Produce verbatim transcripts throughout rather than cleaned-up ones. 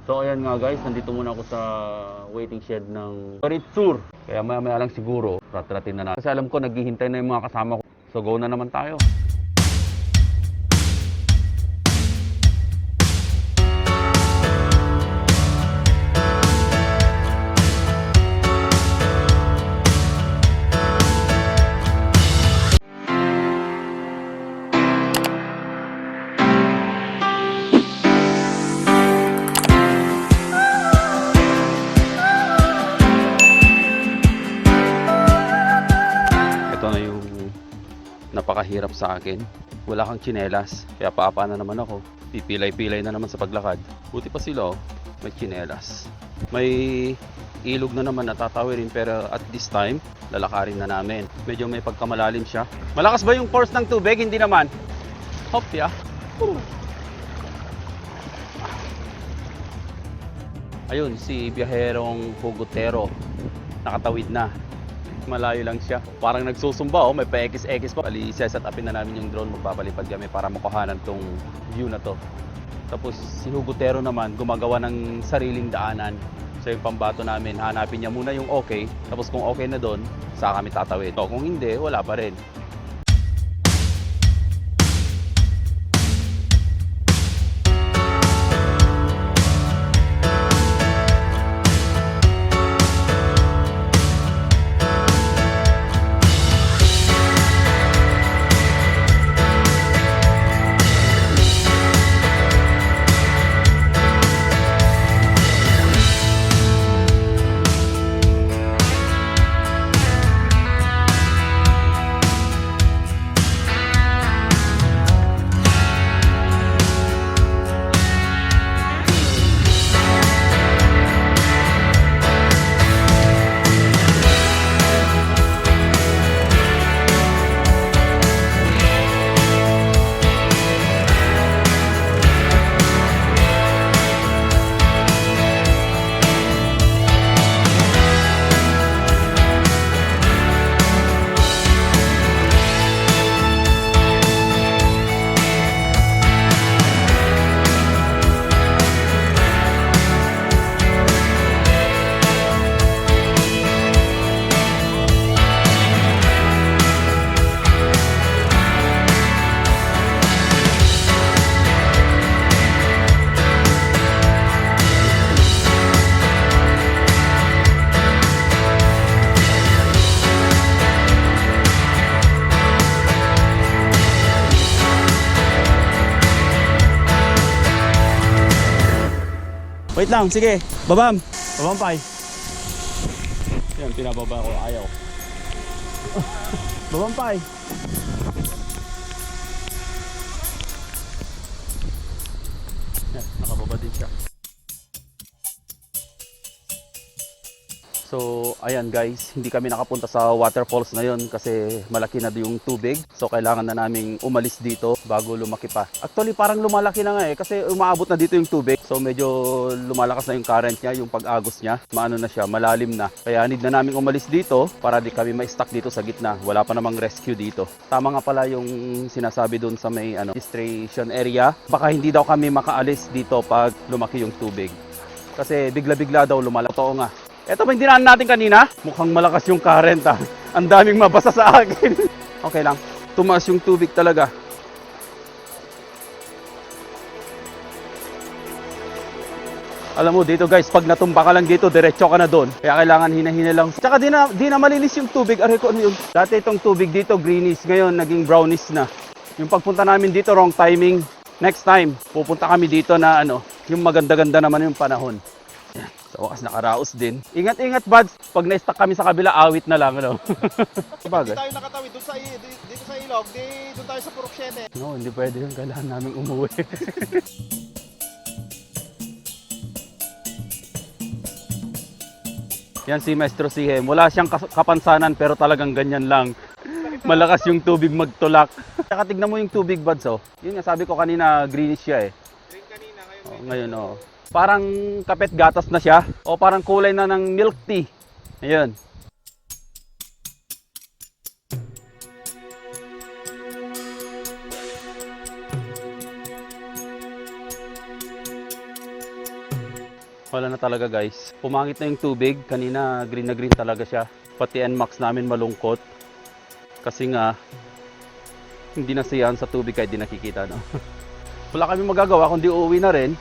So ayan nga guys, nandito muna ako sa waiting shed ng Parit Sur. Kaya maya-maya lang siguro, ratratin na natin. Kasi alam ko, naghihintay na yung mga kasama ko. So go na naman tayo. Ito na yung napakahirap sa akin. Wala kang tsinelas, kaya paapa na naman ako. Pipilay-pilay na naman sa paglakad. Buti pa sila, oh, may tsinelas. May ilog na naman na tatawirin, pero at this time, lalakarin na namin. Medyo may pagkamalalim siya. Malakas ba yung force ng tubig? Hindi naman. Hop, yeah. Ayun, si biyaherong Hugotero. Nakatawid na. Malayo lang siya. Parang nagsusumba, oh, may paekis-ekis pa. Bali, set upin na namin yung drone, magpapalipad kami para makuhanan tong view na to. Tapos si Hugotero naman, gumagawa ng sariling daanan. So yung pambato namin, hanapin niya muna yung okay. Tapos kung okay na doon, saka kami tatawid. So, kung hindi, wala pa rin. Wait lang, sige. Babam. Babam, pay. Yan, pinababa ko. Ayaw. Babam, pay. Yan, nakababa din siya. So, ayan guys, hindi kami nakapunta sa waterfalls ngayon kasi malaki na yung tubig. So, kailangan na naming umalis dito bago lumaki pa. Actually, parang lumalaki na nga eh kasi umaabot na dito yung tubig. So, medyo lumalakas na yung current niya, yung pag-agos niya. Maano na siya, malalim na. Kaya need na naming umalis dito para di kami ma-stuck dito sa gitna. Wala pa namang rescue dito. Tama nga pala yung sinasabi dun sa may, ano, registration area. Baka hindi daw kami makaalis dito pag lumaki yung tubig. Kasi bigla-bigla daw lumala. Totoo nga. Eto ba yung dinaan natin kanina? Mukhang malakas yung current, ah. Ang daming mabasa sa akin. Okay lang. Tumaas yung tubig talaga. Alam mo dito guys, pag natumba ka lang dito, diretso ka na doon. Kaya kailangan hinay-hinay lang. Tsaka di na, di na malinis yung tubig. Aray ko, ano yun? Dati itong tubig dito, greenish. Ngayon, naging brownish na. Yung pagpunta namin dito, wrong timing. Next time, pupunta kami dito na ano, yung maganda-ganda naman yung panahon. Yan. Sa wakas, nakaraos din. Ingat-ingat, buds. Pag na-stuck kami sa kabila, awit na lang, ano? Sabagay. Tayo nakatawid doon sa i-, di-, dito sa ilog, di doon tayo sa Purok Siete. No, hindi pwede yun. Kailangan namin umuwi. Yan si Maestro Sihem. Wala siyang kas-, kapansanan, pero talagang ganyan lang. Malakas yung tubig magtulak. Tsaka tignan mo yung tubig, buds, oh. Yun nga, sabi ko kanina, greenish siya eh. Green kanina, ngayon. Oh, ngayon, oh. Parang kapet gatas na siya. O parang kulay na ng milk tea. Ayun. Wala na talaga, guys. Pumangit na yung tubig. Kanina green na green talaga siya. Pati N max namin malungkot. Kasi nga, hindi nasayaan sa tubig kahit di nakikita, no? Wala kami magagawa kundi uuwi na rin.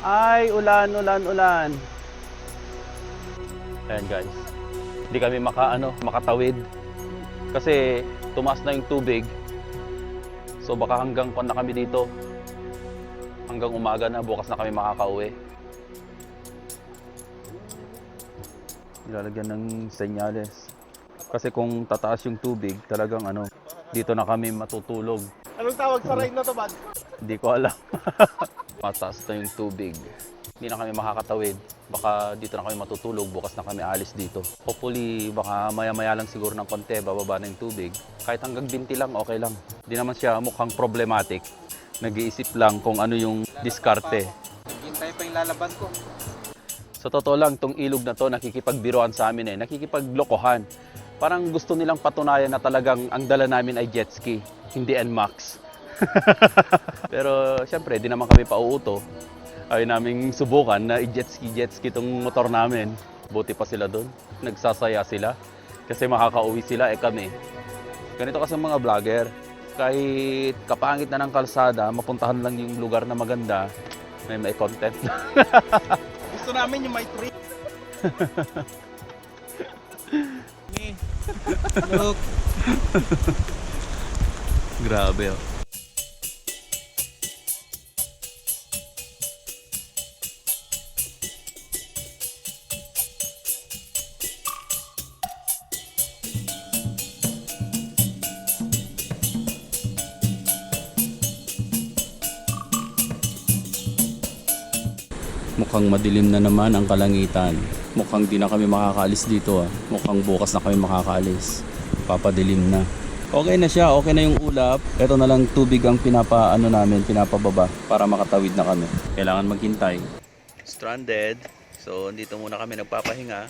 Ay, ulan, ulan, ulan. Ayan, guys. Hindi kami maka, ano, makatawid. Kasi tumaas na yung tubig. So baka hanggang kwan na kami dito. Hanggang umaga na, bukas na kami makakauwi. Nilalagyan ng senyales. Kasi kung tataas yung tubig, talagang ano, dito na kami matutulog. Anong tawag sa ride na to, Bad? Hindi ko alam. Mataas na yung tubig. Hindi na kami makakatawid. Baka dito na kami matutulog, bukas na kami alis dito. Hopefully, baka maya-maya lang siguro ng konti, bababa na yung tubig. Kahit hanggang binti lang, okay lang. Di naman siya mukhang problematic. Nag-iisip lang kung ano yung diskarte. Hintay pa yung lalaban ko. Sa totoo lang, tong ilog na to, nakikipagbiruan sa amin eh. Nakikipaglokohan. Parang gusto nilang patunayan na talagang ang dala namin ay jet ski, hindi N max. Pero siyempre, di naman kami pauuto. Ayaw naming subukan na i-jet ski, jet ski tong motor namin. Buti pa sila doon. Nagsasaya sila. Kasi makakauwi sila, eh, kami. Ganito kasi ang mga vlogger. Kahit kapangit na ng kalsada, mapuntahan lang yung lugar na maganda, may may content. Gusto namin yung may trip. Ni. Look. Grabe, oh. Mukhang madilim na naman ang kalangitan. Mukhang di na kami makakaalis dito, ah. Mukhang bukas na kami makakaalis. Papadilim na. Okay na siya, okay na yung ulap. Ito na lang tubig ang pinapaano namin, pinapababa para makatawid na kami. Kailangan maghintay. Stranded. So, dito muna kami nagpapahinga.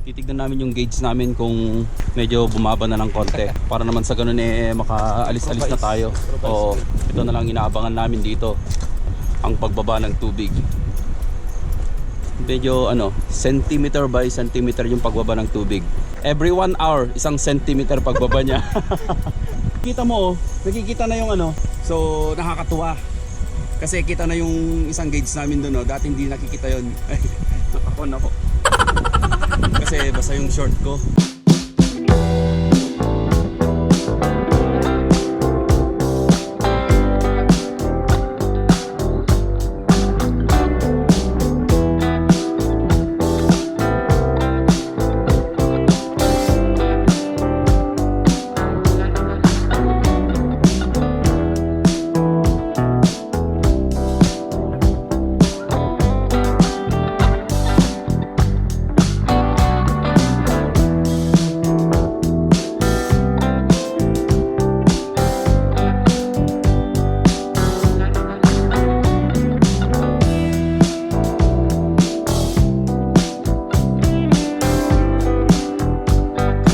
Titignan namin yung gauge namin kung medyo bumaba na ng konti. Para naman sa ganun, eh, makaalis-alis na tayo. Oo. Ito na lang inaabangan namin dito, ang pagbaba ng tubig. Medyo, ano, centimeter by centimeter yung pagbaba ng tubig. Every one hour, isang centimeter pagbaba niya. Kita mo, oh, nakikita na yung ano. So, nakakatuwa. Kasi kita na yung isang gauge namin doon, no? Dati hindi nakikita yon. Ay, nakakon ako. Kasi basa yung short ko.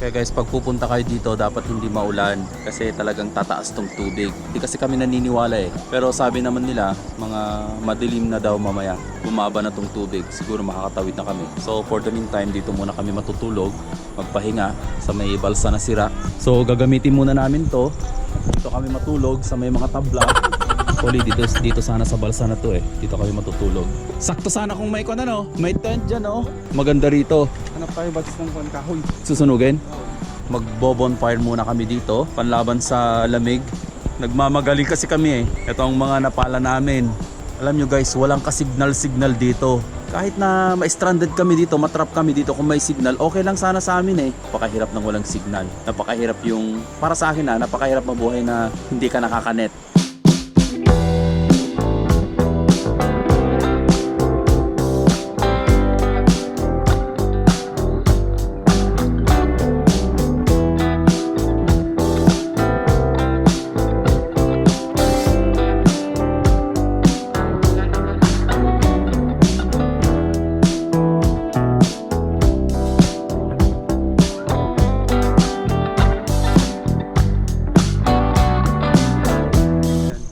Kaya guys, pag pupunta kayo dito, dapat hindi maulan kasi talagang tataas tong tubig. Di kasi kami naniniwala eh. Pero sabi naman nila, mga madilim na daw mamaya, bumaba na tong tubig. Siguro makakatawid na kami. So for the meantime, dito muna kami matutulog, magpahinga sa may balsa na sira. So gagamitin muna namin to. Dito kami matulog sa may mga tabla. Actually, dito, dito sana sa balsa na to eh. Dito kami matutulog. Sakto sana kung may kwan, ano, may tent dyan, oh. Maganda rito. Hanap tayo, Bats, ng kwan, kahoy. Susunugin? Oo. Magbo-bonfire muna kami dito, panlaban sa lamig. Nagmamagaling kasi kami eh. Ito ang mga napala namin. Alam nyo guys, walang ka-signal-signal dito. Kahit na ma-stranded kami dito, matrap kami dito, kung may signal, okay lang sana sa amin eh. Napakahirap ng walang signal. Napakahirap yung, para sa akin ah, napakahirap mabuhay na hindi ka nakakanet.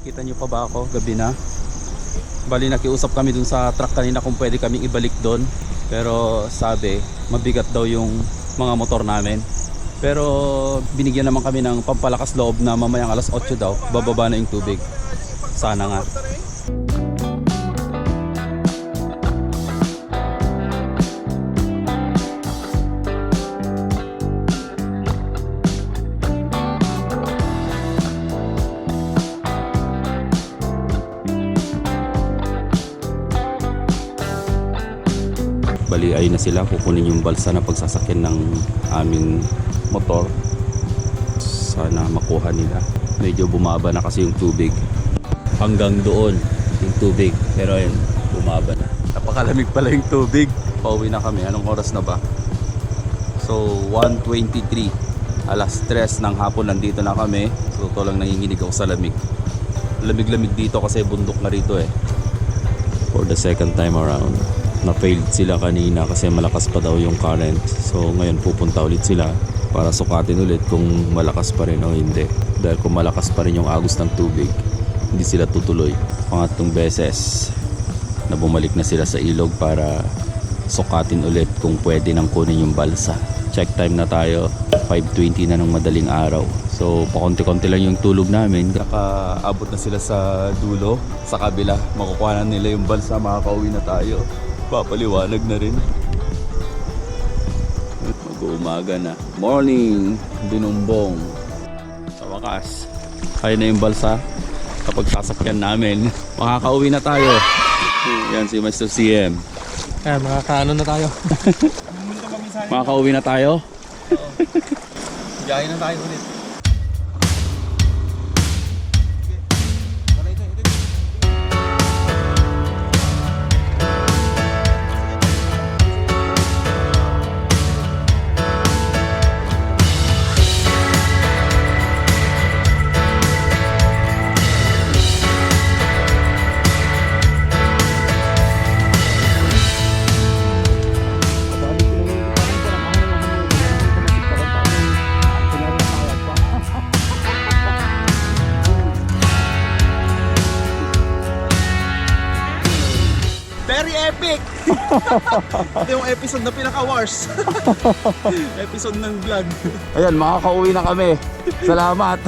Kita nyo pa ba ako? Gabi na. Bali, nakiusap kami dun sa truck kanina kung pwede kaming ibalik dun. Pero sabi, mabigat daw yung mga motor namin. Pero binigyan naman kami ng pampalakas loob na mamayang alas otso daw, bababa na yung tubig. Sana nga. Bali, ayun na sila. Kukunin yung balsa na pagsasakyan ng aming motor. Sana makuha nila. Medyo bumaba na kasi yung tubig. Hanggang doon yung tubig. Pero ayun, bumaba na. Napakalamig pala yung tubig. Pauwi na kami. Anong oras na ba? So, one twenty-three. Alas tres ng hapon, nandito na kami. So, ito lang, nanginginig ako sa lamig. Lamig-lamig dito kasi bundok na rito eh. For the second time around, na-failed sila kanina kasi malakas pa daw yung current. So, ngayon pupunta ulit sila para sukatin ulit kung malakas pa rin o hindi. Dahil kung malakas pa rin yung agos ng tubig, hindi sila tutuloy. Pangatlong beses na bumalik na sila sa ilog para sukatin ulit kung pwede nang kunin yung balsa. Check time na tayo, five twenty na ng madaling araw. So, pakonti-konti lang yung tulog namin. Nakaabot na sila sa dulo, sa kabila. Makukuha na nila yung balsa, makakauwi na tayo. Papaliwanag na rin. Mag-uumaga na. Morning, Binumbong. Sa wakas, kaya na yung balsa kapag sasakyan namin. Makakauwi na tayo. Yan si Master C M. Ayan, makakaano na tayo. Makakauwi na tayo. Biyahe na tayo ulit. Very epic! Ito yung episode na pinaka-worst. Episode ng vlog. Ayan, makakauwi na kami. Salamat.